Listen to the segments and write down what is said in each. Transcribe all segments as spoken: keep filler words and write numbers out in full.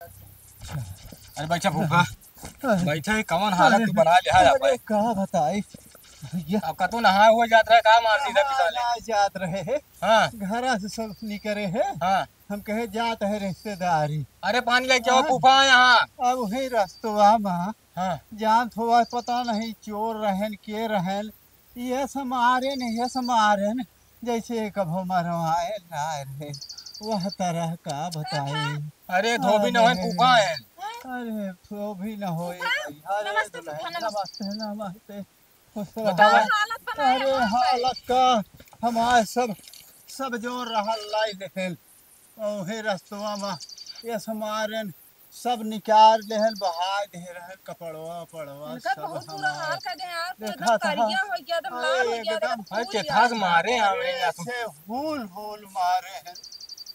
अरे बैठा फूफा, बैठा। ये कवन हालत तू बना लिहा है अरे भाई? का बताई भैया। अब कतौ नहाए हुए जात रहे का मार सीधा पिसाले? नहाए जात रहे हैं। हाँ। घरा से सब निकरे हैं। हाँ। हम कहे जात है रिश्तेदारी। अरे पानी लेके आओ हाँ। फूफा यहाँ। अब वही रस्तवा में हाँ। जानत हुआ पता नहीं चोर रहन के रहन, ये समारेन, ये समारेन, जैसे कभो मरवाए ना रहे, वह तरह का बताई। अरे धोबी न होए, अरे। फूफा है। अरे धोबी न होए। फूफा, अरे नमस्ते दुल्हन, फूफा, नमस्ते। नमस्ते, नमस्ते। खुश रहो। बताओ। का हालत बनाए अरे हो भाई? हालत का हमारे सब, सब जोर रहल लाई लेकिन ओहे रस्तवा में ये समारेन सब निकाल देहन, बहाय दे रहन, कपड़वा, उपड़वा इनका सब बहुत बुरा हमार। हाल कर दे यार, तू देखा एकदम था। करिया हो गया, एकदम अरे लाल हो गया, एकदम एकदम अरे फूल चेथास यार। मारे हमें अरे या तो से हुल हुल मारे हैं।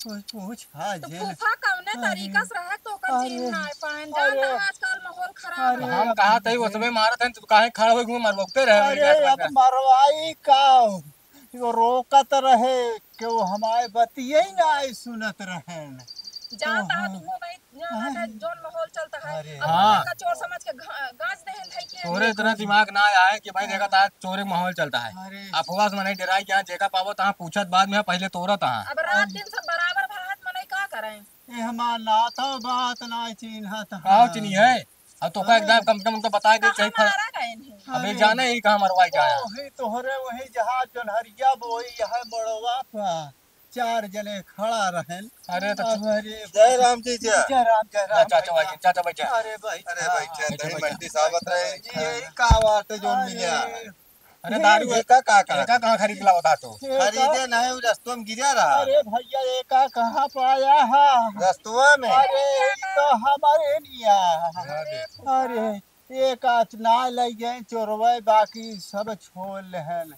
कोई पूछा तो जिन। फूफा कौने अरे। तरीका से रहे तो ओकर अरे। जीन ना पाएन। अरे। जानता है आजकल माहौल खराब अरे। है। हम कहा तई ओतबे मारत हैं, तू काहे खड़ा होई घूम मरबकते रहे अरे, हमारे अब साथ। मरवाई का? वो रोकत रहे, केहू हमारे बतिये ही ना आई सुनत रहन। जानता है ओहो। तू हो भाई, यहाँ का अरे। जोन माहौल चलता है, अरे। अब हाँ। उनका चोर समझ के गा-, गाज देहन धई के। तोरे इतना दिमाग ना आए कि भाई देखा था चोरे माहौल चलता है। अरे। अफवाह से मनई डराई क्या, जेका पावो तहाँ पूछत बाद में, पहले तोरत हाँ। अब रात दिन सब बराबर भात मनई का करें? ये हमार नाथ हो, बात ना चिन्हत काहो है। चिन्ही है? अब तो का एकदम कम से कम उनको बताए दे, कहाँ चाहे फल-, मारा गए हैं? अबे अरे, जाने ही कहाँ मरवाए के आया। वही तोहरे, वही जहाँ जोनहरिया बोई है मड़वा पर, चार जने खड़ा रहन। अरे तो अब अरे, जय राम जी, जय। जय राम, जय राम चाचा भैया। भाई, चाचा भाई, जय। अरे भाई, अरे हाँ, भाई, हाँ। जय, बैठा, तनी बैठा। मंडी साहब रहे। जी, यही का बात है जोन अरे, मिलिया? अरे ये दारू एका का, का? एका कहाँ खरीद लावत हा तू? एका खरीदे नहीं, उ रस्तवा में गिरा रहा। अरे भैया, एका कहाँ पाया हा? रस्तवा में। अरे, ई तो हमारे निया। अरे। अरे, एका ना लइ गए चोरवे, बाकी सब छोड़ लेहन।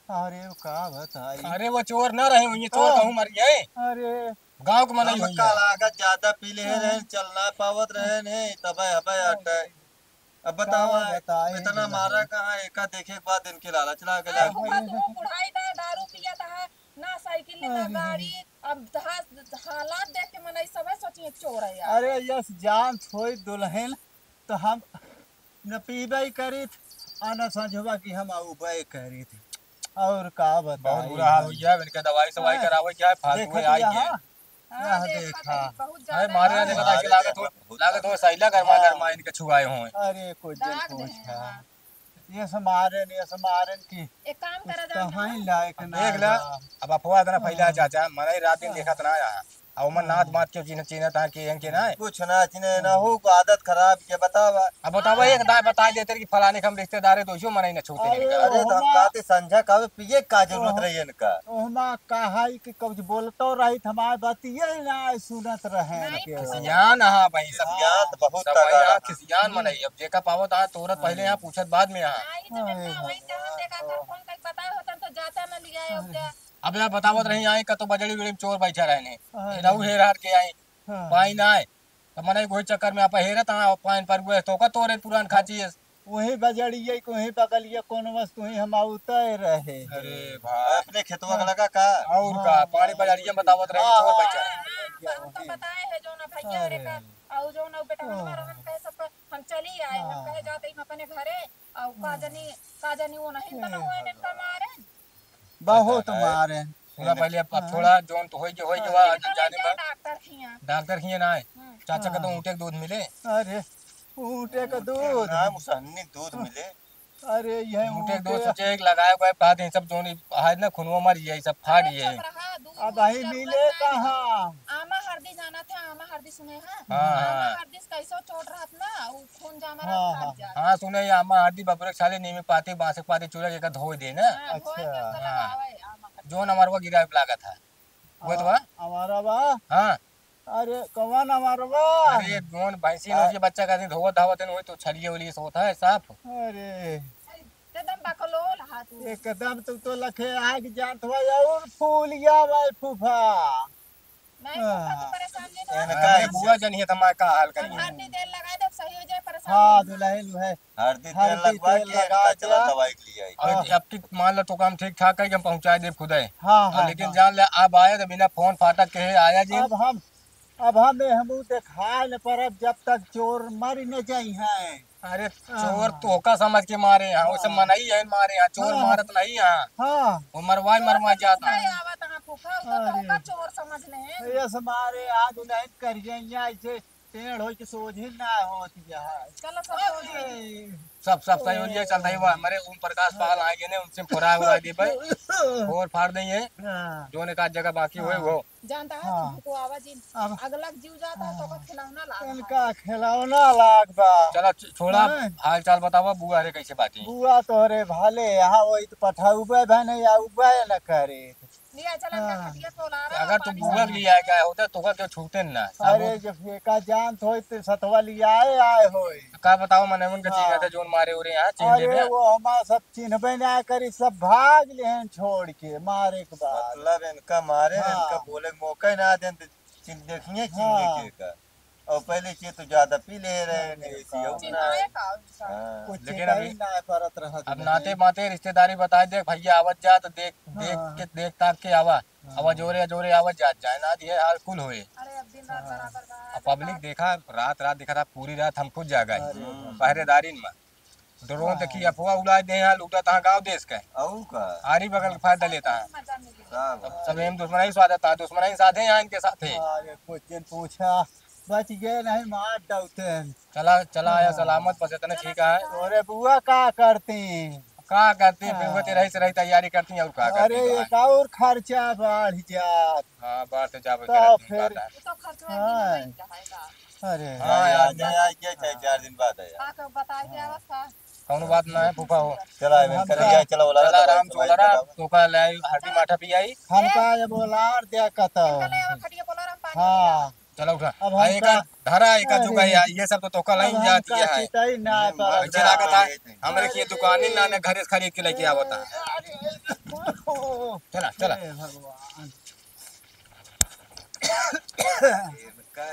अरे, का बताई? अरे, वो चोर ना रहे, वो ये चोर ओह। कहूँ मर गए। अरे। गाँव के मनई हमका होइए। लागत ज्यादा पी ले हाँ। रहे, चल ना पावत रहे ने, तबे हबे हाँ। अटे। अब बतावा, का बताई इतना मारा कहाँ, एका देखे के बाद इनके लालच लागे अरे लाग गई। फूफा, तू बुढ़ाई ना, दारू पियत है, ना साइकिल, ना अरे। गाड़ी। अब हा-, हालात देख के मनई सबै सोचिए चोर है यार। अरे यस जान थोई दुल्हन, तो हम न पीबे करित, आ न संझवा की हम आउबे करित। और का बहुत बताई बुरा हाल हम? हो गया, इनके दवाई सवाई हाँ। करावे क्या है, फालतू देखत में आई यहाँ, गया। हाँ, यह देखा देखा। तनी, बहुत अरे ज्यादा मारे यहाँ है। देखा था, अरे लागत हो, देखा, बहुत लागत हो, ज्यादा। सैला गरमा हाँ। गरमा इनके छुआए हों। अरे कुछ जन दाग पूछ देहे हैं। हाँ। ये समारेन, ये समारेन की एक काम कुछ करा जाओ कहाँ ना। ही लायक अब ना देख ला, रहा। अब अफवाह इतना फैला है हाँ। चाचा, मनई रात दिन हाँ। देखत ना आया। अब ओमन नाथ हाँ। बात के चिन्ह, चिन्हत है कि इनके ना है। कुछ ना चिन्हे ना हो, आदत खराब के बतावा। अब बतावा, एक दाय बताई देते कि फलाने के हम रिश्तेदार है, तो इसी मनई ना छूते अरे, नहीं। अरे, तो हम ओहमा कहते संझा का पिए का जरूरत ओह-, रही इनका? ओहमा कहा ही कि कुछ बोलतो रही, हमारे बतिये ना सुनत रहे नहीं, इनके। खिसियान हाँ भाई, सब खिसियान बहुत सब तगड़ा। भाई, हाँ, खिसियान मनई। अब जेका पावत हाँ, तोरत पहले हाँ। यहाँ, पूछत बाद में हाँ। नहीं, तो अरे बेटा, वही भगवान। जहाँ देखा था, फोन करके बताए होतन तो जाता ना लिया है, अरे। ओके। अब यहाँ बतावत रही, आई कतो बजड़ी उजड़ी में चोर बैठा रहने। अरे। रहू हेर हार के आई। हाँ। पाई ना आए। तो मनई वही चक्कर में आप हेरत हाँ, पाइन पर हुए, तो का तोरे पुरान खाची है। वही बजड़िए के वही बगलिए कौन वस्तु ही हम आउते रहे। अरे भाई। अपने खेतवा का हाँ। लगा का? और हाँ। का, पानी बजड़िए में बतावत रहे, हाँ, चोर हाँ, बैठा। हाँ, हाँ, तो हम तो वही। बताए है जो ना भैया रे अरे। का, और जो ना बेटा हाँ। हमारा हम कहे सबका, हम चली आए, हम हाँ। कहे जाते ही हम अपने घरे, और का हाँ। जनी, का जनी वो नहीं तो ना अरे हुए इनका भगवान। मारे। बहुत पता है। मारे। सुना पहले, अब, अब हाँ। थोड़ा जोन तो होई के, होई के हाँ। बा, इनका जाने लेके बा। डॉक्टर खिया। डॉक्टर खिया ना आए। हम्म। चाचा का तो हाँ। ऊँटे के दूध मिले। अरे, ऊँटे का ऊँटे दूध। ना, मुसहन्नी दूध हाँ। मिले। अरे, यह ऊँटे के दूध ऊँटे सोचे एक लगाए हुए, कहा दे, सब जोन है ना, खूनवा मर जाए, सब फाड़ अरे, जाए। चुप रहा, दूध अब वही मिले कहाँ? आमा हरदी जाना था, आमा हरदी सुने हैं? हाँ, आमा हाँ। हरदी से कैसो चोट रहत ना, उ खून जामा हाँ, रहत, फाट हाँ। जात। हाँ, सुने, ये आमा हरदी बबुरे के छाले, नीमे पाती, बांसे के पाती, चूरा के का धोए दे ना। हाँ, धोए के अच्छा। ओकर हाँ। लगावे, आमा हरदी। जोन हमार वो गिरा लागत है। वो तो आ, बा? हमारा बा? हाँ। अरे, कौन हमारा बा? अरे, जोन भैंसी हाँ। नोचिए बच्चा का दिन धोवत धावत है, वही तो छलिए उलिए से होता है साफ। अरे। एकदम बकलोल हा तू। एकदम तू तो लखे आग जानत हो और फूलिया भाई फूफा। नहीं फूफा, तू हाँ। परेशान नहीं हो। इनका अरे ही बुआ जन ही तमार का हाल हम करिए। हरदी तेल लगाए देब, सही हो जाए, परेशान हाँ, नहीं हो। दुल्हन है। हरदी तेल हरदी लगवा तेल के लगा इनका चला दिया। दवाई के लिए आई। और हाँ। अब की मान लो तो काम ठीक ठाक है कि हम पहुँचा देब खुदे। हाँ, और हाँ, लेकिन हाँ। जान ले, अब आए तो बिना फोन फाटक के आया जी। अब हम अब हमें हमू देखाए न परब जब तक चोर मरि न जाई हैं। अरे हाँ। चोर तोहका समझ के मारे हैं, वो सब हाँ। मनई है मारे हैं, चोर हाँ। मारत नहीं है। हाँ। वो मरवाई मरवाई जाता है। नहीं आवत है फूफा, वो तो अरे। तोहका चोर समझ ले हैं। ये से मारे आज नहीं करिए, यहाँ ऐसे टेढ़ होई के सोझे ना होत यहाँ। चलो सब सोझे। अरे। सब, सब सही हो जाए, चलता ही हुआ। हमारे ओम प्रकाश पाल आए गए ने, उनसे फोरा हुआ दे भाई। फोर फाड़ देंगे। हाँ। जोन एक आध जगह बाकी हुए हाँ। वो। जानता है हाँ। तुमको आवाज ही अब अगला जीव जाता है तो हाँ। का खिलौना लाग बा। इनका खिलौना लाग बा। चला छ-, छोड़ा, हाँ। हाल चाल बतावा, बुआ रे कैसे बाटी? बुआ तोहरे भाले, यहाँ वही तो पठाउबे बने या उबे न करे। लिया चला इनका हाँ। खटिया पोलारा अगर तू पानी बुआ से। लिया गया होता तो का क्यों छूटे ना? अरे साबुत। जब एका जानत होई तो सतवा लियाए आए होई। का बताओ मने उनका चीज हाँ। है जोन मारे उरे यहाँ, चीज अरे देवे। वो हमार सब चिन्हबे ना करी, सब भाग लेहन छोड़ के मारे के बाद। मतलब इनका मारे, हाँ। इनका बोले के मौका ही ना देन, तो चिन्ह देखिए, चिन्ह हाँ। देखिए का। और पहले से तो ज्यादा पी ले रहे हैं, अरे ऐसी का। हो ना। चिन्हाए का उनका। हाँ। कुछ लेकिन चिन्हाई अभी ना परत रहा अब दुनिया। नाते माते रिश्तेदारी बताए, देख भैया आवत जा तो देख, हाँ, देख हाँ। के, देख ताक के आवा। हाँ। आवा जोरे जोरे आवत जात जाए ना, ये हाल कुल होए। अरे अब दिन रात हाँ। बराबर बा, अब पब्लिक देखा, रात रात देखा था, पूरी रात हम खुद जागा ही। अरे बाप रे। पहरेदारी में। ड्रोन हाँ। देखी अफवाह उड़ाए दे हैं, लूटा तहाँ गाँव देश के। अऊ का? आरी बगल के फायदा लेता है। मजा मिली। का सब, बात? सब एम दुश्मन ही स्वाद था, दुश्मन ही साथ है यहाँ इनके साथ है। अरे कुछ दिन पूछा, बच गए नहीं, मार डालते हैं। चला, चला आया हाँ। सलामत, बस इतने चला ठीक है। ठीक है। तोरे बुआ का करती? का करती? हाँ। पिउआ तेरा ही से रही तैयारी करती और का अरे, करती तो? एक और खर्चा बढ़ जात। हाँ, बाढ़ तो जाबे तो करत, फिर बात है। ये तो खर्चवा हाँ। नहीं रहेगा। अरे। हाँ, हाँ, यार, आ जाए, आ जाए, चाहे चार दिन बाद आ जाए। हाँ, तो बताए के हाँ। अवस्था। कौनो बात ना है, फूफा हो। चला, अब हम इनका का लिया, चला, बोला चला, रहा था, राम भाई, चोला रहा, चला। तोका ले आई, हरदी माठा पियाई। हमका ये बोलार दिया कतौ। इनका ले आवा, खटिया बोला रहा, पानी हाँ। लिया। चला उठा। अब आ, हम एका का धरा, एका अरे। चुका या, ये सब तो तोका अब लाइन हम जाती का है। चिताई ना हम्म, पावत। अच्छा लागत है। हमरे के दुकानी ना, ना घरे से खरीद के लेके आवता। अरे, चला, चला। हे भगवान। इनका